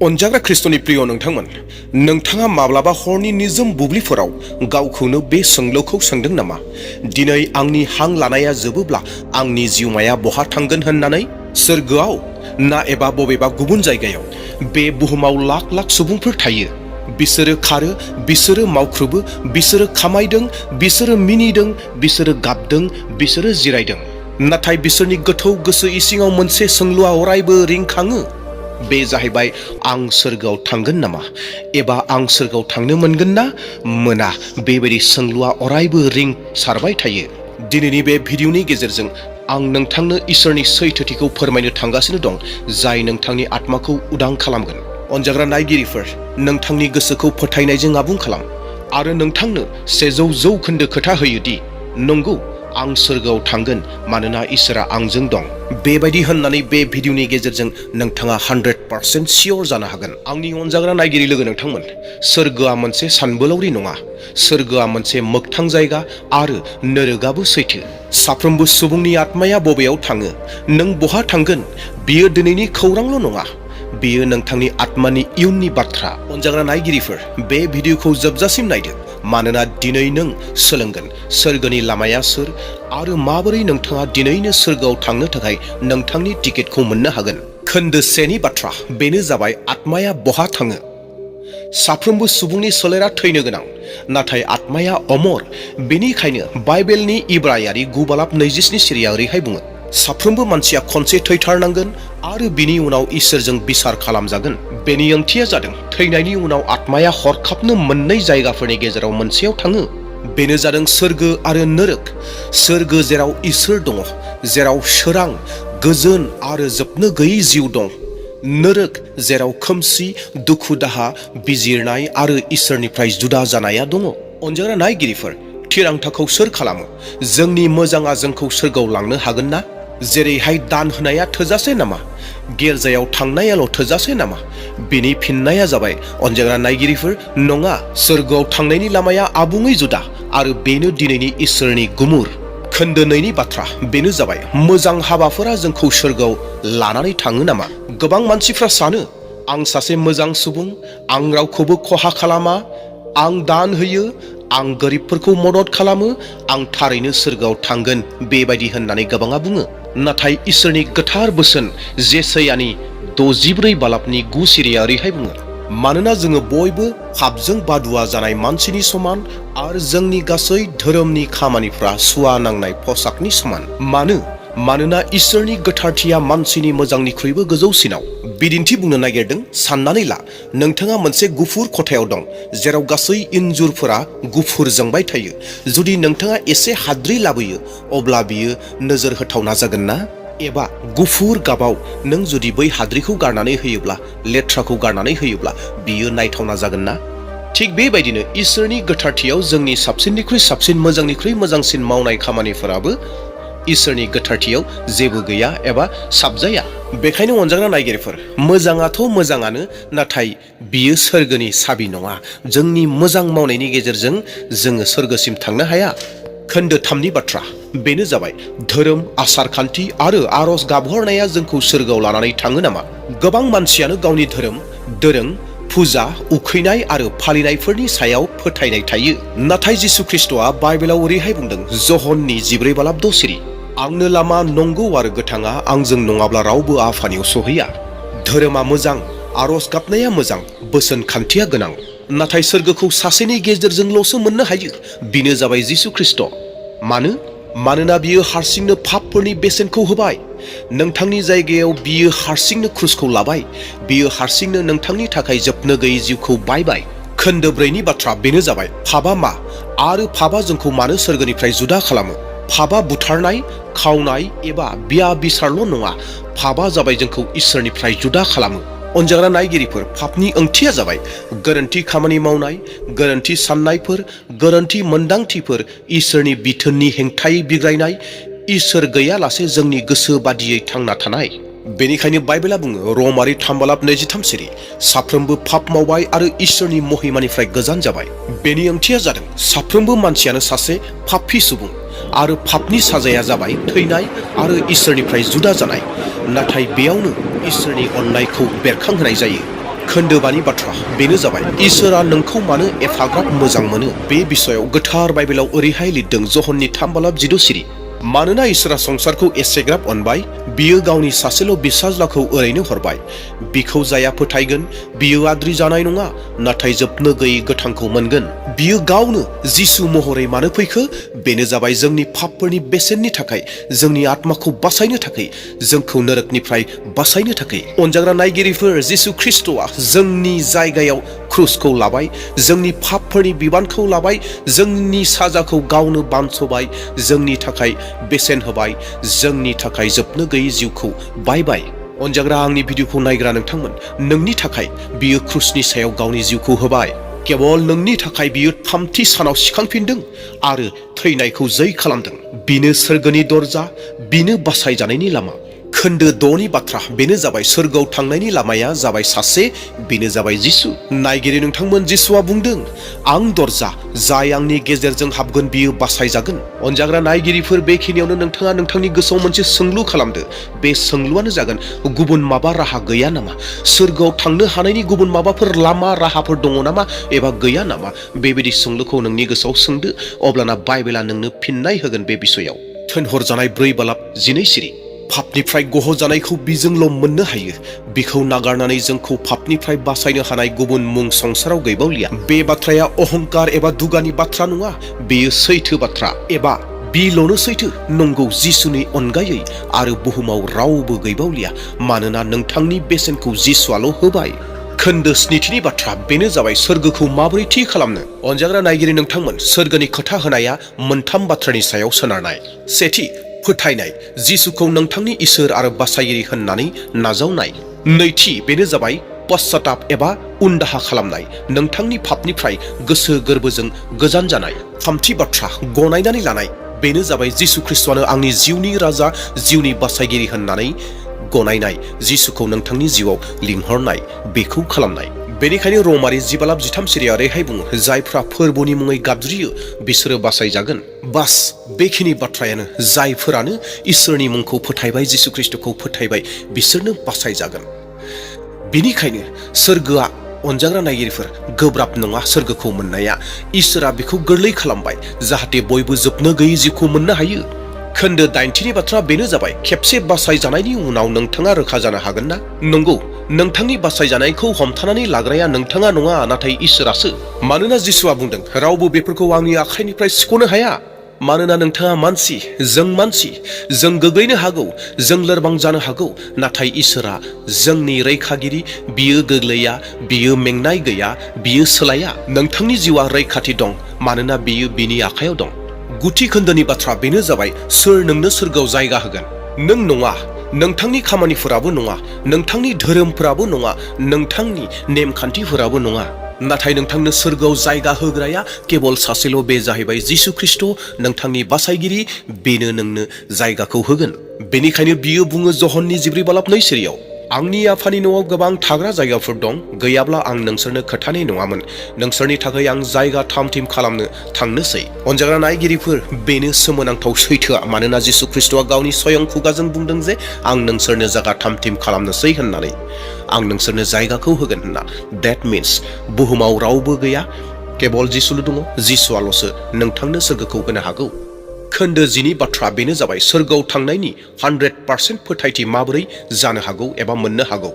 अनजाग्रा ख्रिस्ट'नि प्रिय नोंथांमोन, नोंथाङा माब्लाबा हरनि निजोम बुब्लिफोराव गावखौनो बे सोंलुखौ सोंदों नामा? दिनै आंनि हां लानाया जोबोब्ला आंनि जिउमाया बहा थांगोन होननानै? सोरगोआव ना एबा बबेबा गुबुन जायगायाव? बे बुहुमाव लाख लाख सुबुंफोर थायो। बिसोरो खारो, बिसोरो मावख्रुबो, बिसोरो खामायदों, बिसोरो मिनिदों, बिसोरो गाबदों, बिसोरो जिरायदों। नाथाय बिसोरनि गोथौ गोसो इसिङाव मोनसे सोंलुआ अरायबो रिंखाङो। बे जाहैबाय, आं सोरगोआव थांगोन नामा? एबा आं सोरगोआव थांनो मोनगोन ना मोना? बेबायदि सोंलुआ अरायबो रिंसारबाय थायो। दिनैनि बे भिडिअनि गेजेरजों आं नोंथांनो इसोरनि सैथोथिखौ फोरमायनो थांगासिनो दं, जाय नोंथांनि आत्माखौ उदां खालामगोन। अनजाग्रा नायगिरिफोर, नोंथांनि गोसोखौ फोथायनायजों आबुं खालाम आरो नोंथांनो 100% खोथा होयो दि नंगौ, आं सोरगोआव थांगोन मानोना इसोरा आंजों दं। बेबायदि होननानै बे भिडिअनि गेजेरजों नोंथाङा 100% सियर जानो हागोन। आंनि अनजाग्रा नायगिरि लोगो नोंथांमोन, सोरगोआ मोनसे सानबोलावरि नङा। सोरगोआ मोनसे मोगथां जायगा आरो नोरोगाबो सैथो। साफ्रोमबो सुबुंनि आत्माया बबेयाव थाङो, नों बहा थांगोन, बियो दिनैनि खौरांल' नङा, बेयो नोंथांनि आत्मानि इयुननि बाथ्रा। अनजाग्रा नायगिरिफोर, बे भिडिअखौ जोबजासिम नायदो, मानोना दिनै नों सोलोंगोन सोरगोनि लामाया सोर आरो माबोरै नोंथाङा दिनैनो सोरगोआव थांनो थाखाय नोंथांनि टिकेटखौ मोननो हागोन। खोन्दो 1नि बाथ्रा, बेनो जाबाय आत्माया बहा थाङो। साफ्रोमबो सुबुंनि सोलेरा थैनो गोनां, नाथाय आत्माया अमर। बेनिखायनो बाइबेलनि इब्रायारि 9:27 सिरिया ओरैहाय बुङो, साफ्रोमबो मानसिया खनसे थैथारनांगोन आरो बिनि उनाव इसोरजों बिसार खालामजागोन। बेनि ओंथिया जादों, थैनायनि उनाव आत्माया हरखाबनो मोननै जायगाफोरनि गेजेराव मोनसेयाव थाङो। बेनो जादों सोरगो आरो नोरोग। सोरगो जेराव इसोर दङ, जेराव सोरां, गोजोन आरो जोबनो गैयै जिउ दं। नोरोग जेराव खोमसि, दुखु दाहा, बिजिरनाय आरो इसोरनिफ्राय जुदा जानाया दङ। अनजाग्रा नायगिरिफोर, थिरांथाखौ सोर खालामो? जोंनि मोजाङा जोंखौ सोरगोआव लांनो हागोन ना? जेरैहाय दान होनाया थोजासे नामा? गिर्जायाव थांनायाल' थोजासे नामा? बिनि फिननाया जाबाय, अनजाग्रा नायगिरिफोर, नङा। सोरगोआव थांनायनि लामाया आबुङै जुदा आरो बेनो दिनैनि इसोरनि गुमुर। खोन्दो 2नि बाथ्रा, बेनो जाबाय, मोजां हाबाफोरा जोंखौ सोरगोआव लानानै थाङो नामा? गोबां मानसिफ्रा सानो, आं सासे मोजां सुबुं, आं रावखौबो खहा खालामा, आं दान होयो, आं गोरिबफोरखौ मदद खालामो, आं थारैनो सोरगोआव थांगोन बेबायदि होननानै गोबाङा बुङो। नाथाय इसोरनि गोथार बोसोन जेसायानि 64:9 सिरिया ओरैहाय बुङो, मानोना जोङो बयबो पापजों बादुवा जानाय मानसिनि समान आरो जोंनि गासै धोरोमनि खामानिफ्रा सुवा नांनाय पसाकनि समान। मानोना इसोरनि गोथारथिया मानसिनि मोजांनिख्रुइबो गोजौसिनाव। बिदिन्थि बुंनो नागिरदों, साननानै ला, नोंथाङा मोनसे गुफुर खथायाव दं, जेराव गासै इन्जुरफोरा गुफुर जोंबाय थायो। जुदि नोंथाङा एसे हाद्रि लाबोयो, अब्ला बियो नोजोर होथावना जागोन ना? एबा गुफुर गाबाव नों जुदि बै हाद्रिखौ गारनानै होयोब्ला, लेथ्राखौ गारनानै होयोब्ला, बियो नायथावना जागोन ना? थिग बेबायदिनो इसोरनि गोथारथियाव जोंनि साबसिननिख्रुइ साबसिन, मोजांनिख्रुइ मोजांसिन मावनाय खामानिफोराबो इसोरनि गोथारथियाव जेबो गैया एबा साबजाया। बेखायनो अनजाग्रा नायगिरिफोर, मोजाङाथ' मोजाङानो, नाथाय बियो सोरगोनि साबि नङा। जोंनि मोजां मावनायनि गेजेरजों जोङो सोरगोसिम थांनो हाया। खोन्दो 3नि बाथ्रा, बेनो जाबाय, धोरोम, आसार खान्थि आरो आरज गाबहरनाया जोंखौ सोरगोआव लानानै थाङो नामा? गोबां मानसियानो गावनि धोरोम, दोरों, फुजा, उखैनाय आरो फालिनायफोरनि सायाव फोथायनाय थायो। नाथाय जिसु ख्रिस्ट'आ बाइबेलाव ओरैहाय बुंदों, ज'हननि 14:6 सिरि, आंनो लामा, नंगौ आरो गोथाङा, आंजों नङाब्ला रावबो आफानियाव सहैया। धोरोमा मोजां, आरज गाबनाया मोजां, बोसोन खान्थिया गोनां, नाथाय सोरगोखौ सासेनि गेजेरजोंल'सो मोननो हायो। बिनो जाबाय जिसु ख्रिस्ट'। मानोना बियो हारसिंनो पापफोरनि बेसेनखौ होबाय। नोंथांनि जायगायाव बियो हारसिंनो क्रुसखौ लाबाय। बियो हारसिंनो नोंथांनि थाखाय जोबनो गैयै जिउखौ बायबाय। खोन्दो 4नि बाथ्रा, बेनो जाबाय, पापआ मा आरो पापआ जोंखौ मानो सोरगोनिफ्राय जुदा खालामो? पापआ बुथारनाय, खावनाय एबा बिया-बिसारल' नङा। पापआ जाबाय जोंखौ इसोरनिफ्राय जुदा खालामो। अनजाग्रा नायगिरिफोर, पापनि ओंथिया जाबाय गोरोन्थि खामानि मावनाय, गोरोन्थि साननायफोर, गोरोन्थि मोनदांथिफोर, इसोरनि बिथोननि हेंथायै बिग्रायनाय, इसोर गैयालासे जोंनि गोसो बादियै थांना थानाय। बेनिखायनो बाइबेला बुङो, रमारि 3:23 सिरि, साफ्रोमबो पाप मावबाय आरो इसोरनि महिमानिफ्राय गोजान जाबाय। बेनि ओंथिया जादों, साफ्रोमबो मानसियानो सासे पापी सुबुं आरो पापनि साजाया जाबाय थैनाय आरो इसोरनिफ्राय जुदा जानाय। नाथाय बेयावनो इसोरनि अननायखौ बेरखांहोनाय जायो। खोन्दोबानि बाथ्रा बेनो जाबाय इसोरा नोंखौ मानो एफाग्राब मोजां मोनो। बे बिसयाव गोथार बाइबेलाव ओरैहाय लिरदों जहननि 3:7 सिरि। मानोना इसोरा संसारखौ एसेग्राब अनबाय, बियो गावनि सासेल' बिसाज्लाखौ ओरैनो हरबाय। बिखौ जाया फोथायगोन बियो आद्रि जानाय नङा, नाथाय जोबनो गैयै गोथांखौ मोनगोन। बियो गावनो जिसु महरै मानो फैखो? बेनो जाबाय जोंनि पापफोरनि बेसेननि थाखाय, जोंनि आत्माखौ बासायनो थाखाय, जोंखौ नरकनिफ्राय बासायनो थाखाय। अनजाग्रा नायगिरिफोर, जिसु ख्रिस्ट'आ जोंनि जायगायाव क्रुसखौ लाबाय, जोंनि पापफोरनि बिबानखौ लाबाय, जोंनि साजाखौ गावनो बानस'बाय, जोंनि थाखाय बेसेन होबाय, जोंनि थाखाय जोबनो गैयै जिउखौ बायबाय। अनजाग्रा आंनि भिडिअखौ नायग्रा नोंथांमोन, नोंनि थाखाय बियो क्रुसनि सायाव गावनि जिउखौ होबाय। केवल नोंनि थाखाय बियो 3थि सानाव सिखांफिनदों आरो थैनायखौ जै खालामदों। बिनो सोरगोनि दरजा, बिनो बासायजानायनि लामा। खोन्दो 6नि बाथ्रा बेनो जाबाय सोरगोआव थांनायनि लामाया जाबाय सासे, बेनो जाबाय जिसु। नायगिरि नोंथांमोन, जिसुआ बुंदों, आं दरजा, जाय आंनि गेजेरजों हाबगोन बियो बासायजागोन। अनजाग्रा नायगिरिफोर, बेखिनियावनो नोंथाङा नोंथांनि गोसोआव मोनसे सोंलु खालामदो। बे सोंलुआनो जागोन, गुबुन माबा राहा गैया नामा? सोरगोआव थांनो हानायनि गुबुन माबाफोर लामा राहाफोर दङ नामा एबा गैया नामा? बेबायदि सोंलुखौ नोंनि गोसोआव सोंदो, अब्लाना बाइबेला नोंनो फिननाय होगोन बे बिसयाव। थोनहरजानाय 4:12 सिरि। पापनिफ्राय गहजानायखौ बिजोंल' मोननो हायो। बिखौ नागारनानै जोंखौ पापनिफ्राय बासायनो हानाय गुबुन मुं संसाराव गैबावलिया। बे बाथ्राया अहंकार एबा दुगानि बाथ्रा नङा, बेयो सैथो बाथ्रा। एबा बिल'नो सैथो, नंगौ, जिसुनि अनगायै आरो बुहुमाव रावबो गैबावलिया, मानोना नोंथांनि बेसेनखौ जिसुआल' होबाय। खोन्दो 7नि बाथ्रा बेनो जाबाय सोरगोखौ माबोरै थि खालामनो। अनजाग्रा नायगिरि नोंथांमोन, सोरगोनि खोथा होनाया मोनथाम बाथ्रानि सायाव सोनारनाय। सेथि, फोथायनाय, जिसुखौ नोंथांनि इसोर आरो बासायगिरि होननानै नाजावनाय। नैथि, बेनो जाबाय पश्चाताप एबा उनदाहा खालामनाय, नोंथांनि पापनिफ्राय गोसो गोरबोजों गोजान जानाय। थामथि बाथ्रा, गनायनानै लानाय, बेनो जाबाय जिसु ख्रिस्ट'आनो आंनि जिउनि राजा, जिउनि बासायगिरि होननानै गनायनाय, जिसुखौ नोंथांनि जिउआव लिंहरनाय, बेखौ खालामनाय। बेनिखायनो रमारि 10:13 सिरिया ओरैहाय बुङो, जायफ्रा फोरबोनि मुङै गाबज्रियो बिसोरो बासायजागोन। बास, बेखिनि बाथ्रायानो। जायफोरानो इसोरनि मुंखौ फोथायबाय, जिसु ख्रिस्ट'खौ फोथायबाय, बिसोरनो बासायजागोन। बेनिखायनो सोरगोआ, अनजाग्रा नायगिरिफोर, गोब्राब नङा सोरगोखौ मोननाया। इसोरा बेखौ गोरलै खालामबाय, जाहाथे बयबो जोबनो गैयै जिउखौ मोननो हायो। खोन्दो 8नि बाथ्रा बेनो जाबाय खेबसे बासायजानायनि उनाव नोंथाङा रोखा जानो हागोन ना? नंगौ, नोंथांनि बासायजानायखौ हमथानानै लाग्राया नोंथाङा नङा, नाथाय इसोरासो। मानोना जिसुआ बुंदों, रावबो बेफोरखौ आंनि आखाइनिफ्राय सिख'नो हाया। मानोना नोंथाङा मानसि, जों गोग्लैनो हागौ, जों लोरबां जानो हागौ, नाथाय इसोरा जोंनि रैखागिरि। बियो गोग्लैया, बियो मेंनाय गैया, बियो सोलाया। नोंथांनि जिउआ रैखाथि दं, मानोना बियो बिनि आखायाव दं। गुथि खोन्दोनि बाथ्रा बेनो जाबाय सोर नोंनो सोरगोआव जायगा होगोन। नों नङा, नोंथांनि खामानिफोराबो नङा, नोंथांनि धोरोमफोराबो नङा, नोंथांनि नेमखान्थिफोराबो नङा, नाथाय नोंथांनो सोरगोआव जायगा होग्राया केवल सासेल', बे जाहैबाय जिसु ख्रिस्ट', नोंथांनि बासायगिरि। बेनो नोंनो जायगाखौ होगोन। बेनिखायनो बियो बुङो जहननि 10:2 सिरियाव, आंनि आफानि न'आव गोबां थाग्रा जायगाफोर दं, गैयाब्ला आं नोंसोरनो खोन्थानाय नङामोन। नोंसोरनि थाखाय आं जायगा थाम-थिम खालामनो थांनोसै। अनजाग्रा नायगिरिफोर, बेनो सोमोनांथाव सैथोआ, मानोना जिसु ख्रिस्ट'आ गावनि स्वयं खुगाजों बुंदों जे आं नोंसोरनो जायगा थाम-थिम खालामनोसै होननानै, आं नोंसोरनो जायगाखौ होगोन होनना। देट मिन्स बुहुमाव रावबो गैया, केवल जिसुल' दङ, जिसुआल'सो नोंथांनो सोरगोखौ होनो हागौ। खोन्दो 10नि बाथ्रा बेनो जाबाय सोरगोआव थांनायनि 100% फोथायथि माबोरै जानो हागौ एबा मोननो हागौ।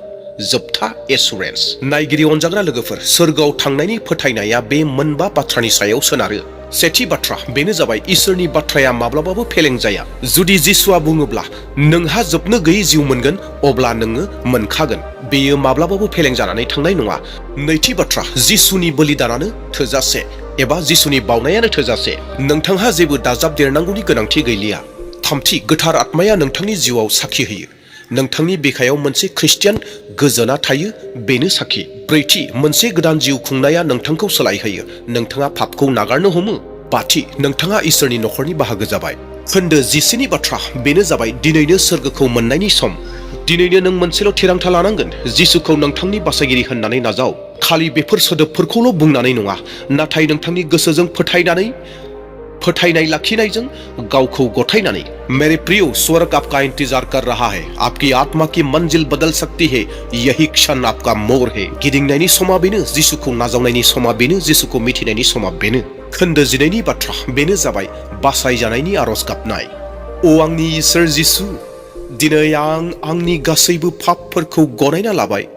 जोबथा एसुरेन्स। नायगिरि अनजाग्रा लोगोफोर, सोरगोआव थांनायनि फोथायनाया बे मोनबा बाथ्रानि सायाव सोनारो। सेथि बाथ्रा बेनो जाबाय इसोरनि बाथ्राया माब्लाबाबो फेलें जाया। जुदि जिसुआ बुङोब्ला नोंहा जोबनो गैयै जिउ मोनगोन, अब्ला नोङो मोनखागोन। बेयो माब्लाबाबो फेलें जानानै थांनाय नङा। नैथि बाथ्रा, जिसुनि बलिदानानो थोजासे एबा जिसुनि बावनायानो थोजासे। नोंथांहा जेबो दाजाबदेरनांगौनि गोनांथि गैलिया। थामथि, गोथार आत्माया नोंथांनि जिउआव साखि होयो। नोंथांनि बिखायाव मोनसे ख्रिस्टियान गोजोना थायो, बेनो साखि। ब्रैथि, मोनसे गोदान जिउ खुंनाया नोंथांखौ सोलायहोयो, नोंथाङा पापखौ नागारनो हमो। बाथि, नोंथाङा इसोरनि न'खरनि बाहागो जाबाय। खोन्दो 10नि बाथ्रा बेनो जाबाय दिनैनो सोरगोखौ मोननायनि सम। दिनैनो नों मोनसेल' थिरांथा लानांगोन, जिसुखौ नोंथांनि बासायगिरि होननानै नाजाव। खालि बेफोर सोदोबफोरखौल' बुंनानै नङा, नाथाय नोंथांनि गोसोजों फोथायनाय लाखिनायजों गावखौ गथायनानै मेरे प्रियो स्वर्ग आपका इंतजार कर रहा है आपकी आत्मा की मंजिल बदल सकती है यही क्षण आपका मोर है गिदिंनायनि समा बेनो जिसुखौ नाजावनायनि समा बेनो जिसुखौ मिथिनायनि समा बेनो खोन्दो 9 नि बाथ्रा बेनो जाबाय बासायजानायनि आरज गाबनाय ओ आंनि इसोर जिसु दिनै आं आंनि गासैबो पापफोरखौ गनायना लाबाय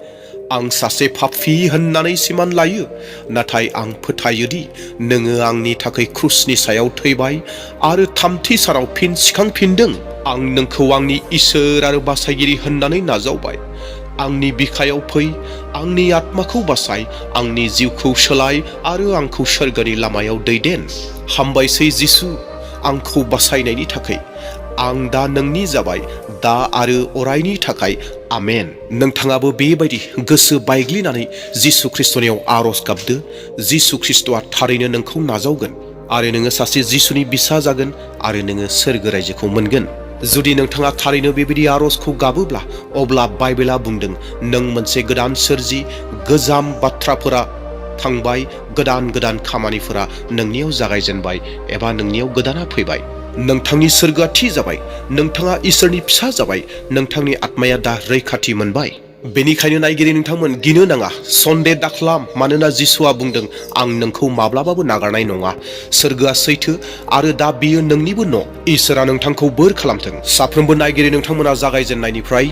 आं सासे पापी होननानै सिमान लायो नाथाय आं फोथायोदि नोङो आंनि थाखाय क्रुसनि सायाव थैबाय आरो थामथि सानाव फिन सिखांफिनदों आं नोंखौ आंनि इसोर आरो बासायगिरि होननानै नाजावबाय आंनि बिखायाव फै आंनि आत्माखौ बासाय आंनि जिउखौ सोलाय आरो आंखौ सोरगोनि लामायाव दैदेन हामबायसै जिसु आंखौ बासायनायनि थाखाय आं दा नोंनि जाबाय दा आरो अरायनि थाखाय आमेन नोंथाङाबो बेबायदि गोसो बायग्लिनानै जिसु ख्रिस्टनियाव आरज गाबदो जिसु ख्रिस्टआ थारैनो नोंखौ नाजावगोन आरो नोङो सासे जिसुनि बिसा जागोन आरो नोङो सोरगो रायजोखौ मोनगोन जुदि नोंथाङा थारैनो बेबायदि आरजखौ गाबोब्ला अब्ला बाइबेला बुंदों नों मोनसे गोदान सोरजि गोजाम बाथ्राफोरा थांबाय गोदान गोदान खामानिफोरा नोंनियाव जागायजेनबाय एबा नोंनियाव गोदाना फैबाय नोंथांनि सोरगोआ थि जाबाय नोंथाङा इसोरनि फिसा जाबाय नोंथांनि आत्माया दा रैखाथि मोनबाय बेनिखायनो नायगिरि नोंथांमोन गिनो नाङा सन्देह दाखालाम मानोना जिसुआ बुंदों आं नोंखौ माब्लाबाबो नागारनाय नङा सोरगोआ सैथो आरो दा बेयो नोंनिबो न' इसोरा नोंथांखौ बोर खालामथों साफ्रोमबो नायगिरि नोंथांमोना जागायजेननायनिफ्राय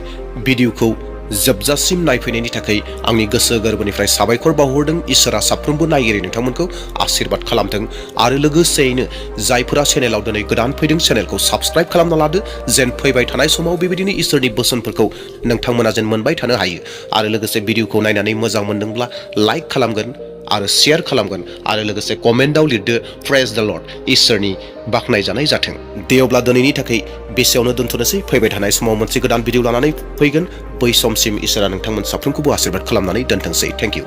भिडिअखौ जोबजासिम नायफैनायनि थाखाय आंनि गोसो गोरबोनिफ्राय साबायखर बावहरदों इसोरा साफ्रोमबो नायगिरि नोंथांमोनखौ आशीर्बाद खालामथों आरो लोगोसेयैनो जायफोरा चेनेलाव दिनै गोदान फैदों चेनेलखौ साबस्क्राइब खालामना लादो जेन फैबाय थानाय समाव बेबायदिनो इसोरनि बोसोनफोरखौ नोंथांमोना जेन मोनबाय थानो हायो आरो लोगोसे भिडिअखौ नायनानै मोजां मोनदोंब्ला लाइक खालामगोन आरो शेयार खालामगोन आरो लोगोसे कमेन्टआव लिरदो प्रेज द लर्ड इसोरनि बाख्नायजानाय जाथों दे अब्ला दिनैनि थाखाय बेसेयावनो दोनथ'नोसै फैबाय थानाय समाव मोनसे गोदान भिडिअ लानानै फैगोन बै समसिम इसोरा नोंथांमोन साफ्रोमखौबो आशीर्बाद खालामनानै दोनथोंसै थेंक इउ